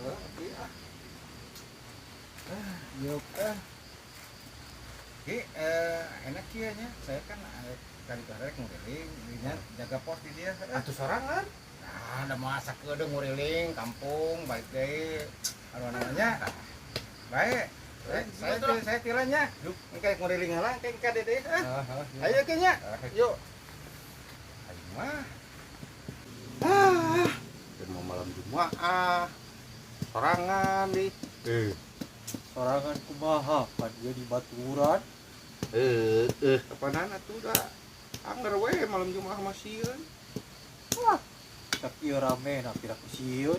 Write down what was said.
Oke ah. Ah, yuk ah. Ki, enak kieu nya. Saya kan tadi rek nguriling, nya jaga pos di dia. Atuh sorangan. Nah, ada masak ke udah nguriling kampung balik deui. Anu namanya. Baik. Saya tilanya. Engke nguriling heula, engke ka deui ah. Ayo ke nya. Yuk. Ayo mah. Ah, dan mau malam Jumat. Sorangan nih. Sorangan kumaha pan ieu di baturan. Apaan atuh da? Angger we malam Jumat mah sieun. Tapi ieu rame na pira ku sieun.